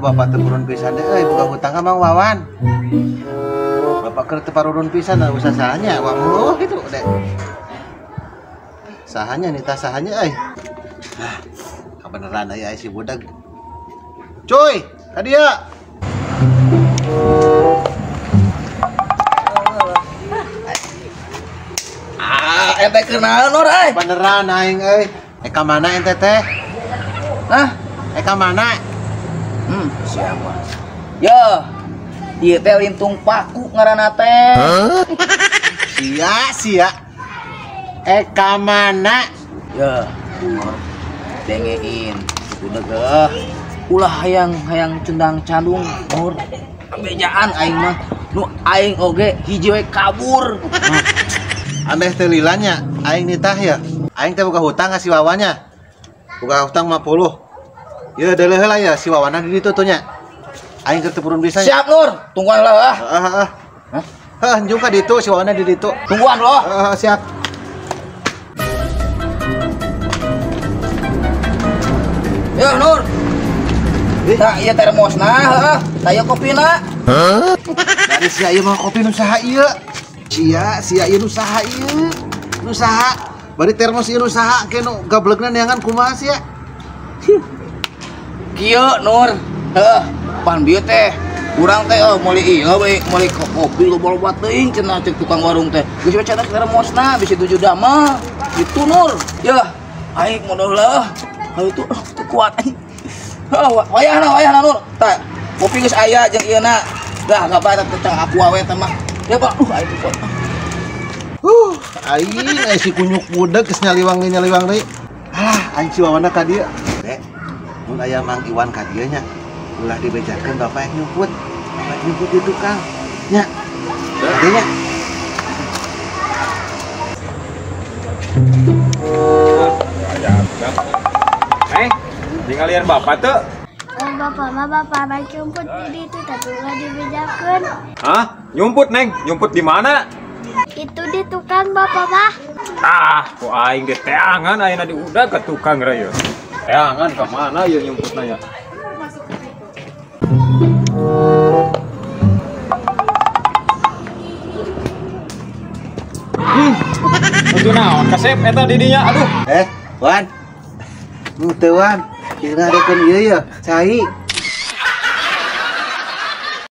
Bapak teu purun pisan deh euy, buka hutang ka Mang Wawan. Bapak keur teu parurun pisan usah sahanya, wah gitu deh. Sahanya nih, tas sahanya euy. Ah, kebeneran euy si budak. Cuy, ka dieu. Ah, ente kenal Nur euy. Beneran aing euy. Ka mana ente teh? Hah? Ka mana? Siapa? Yo, ieu teh lintung paku ngaranna teh. Sia, sia. Ka mana? Yo, dengein. Udah geuh. Ulah hayang cendang candung, Nur. Bejaan aing mah. Nu aing oge hiji we kabur. Ameh teu lila nya, aing nitah ya. Aing teh boga hutang ka si Wawannya. Boga hutang 50. Ya deuleuh heula ya si Wawana di ditu tuh nya. Aing keur teu purun bisa. Siap Nur, tungguan lah. Heeh heeh. Hah? Heuh, njung ka ditu si Wawana di ditu. Tungguan loh. Heeh, siap. Ya Nur. Tah ieu termosna, heeh. Tah ieu kopina. Hah? Dari sia ieu mah kopi nu saha ieu? Sia, sia ieu nu saha ieu? Nu saha? Bari termos ieu nu saha ke nu gablegna neangan kumaha sia? Kieu Nur, heuh, pan bieu teh urang teh meuli ieu meuli kopi loba-loba teuing cenah cek tukang warung teh. Geus we cenah termosna bisi tujuh damel. Gitu Nur. Yeuh, aing modal lah. Hayu tuh teu kuat aing. Heuh, wayahna Nur. Tah, kopi geus aya jeung ieu na. Dah gabah teh cang aku wae teh mah. Ya Pak, aing teu kuat. Aing si kunyuk budak geus nyaliwang deui. Alah, aing si Wawana ka dieu. Dek, mun aya Mang Iwan ka dieu nya, ulah dibejakeun bapak yang nyumput. Bapak nyumput di tukang. Nya. Dieu nya. Neng, tingalian bapak teu? Oh, bapak mah bapak mah nyumput di ditu tapi ulah dibejakeun. Hah? Nyumput, Neng? Nyumput di mana? Itu di tukang bapak mah. Ah, kok aing ge teangan ayeuna di udah ke tukang raya. Teangan ka mana ieu nyumputna ya? Itu naon kasep eta di dinya aduh. Wan. Teu Wan, dina adekeun ieu ya, cai.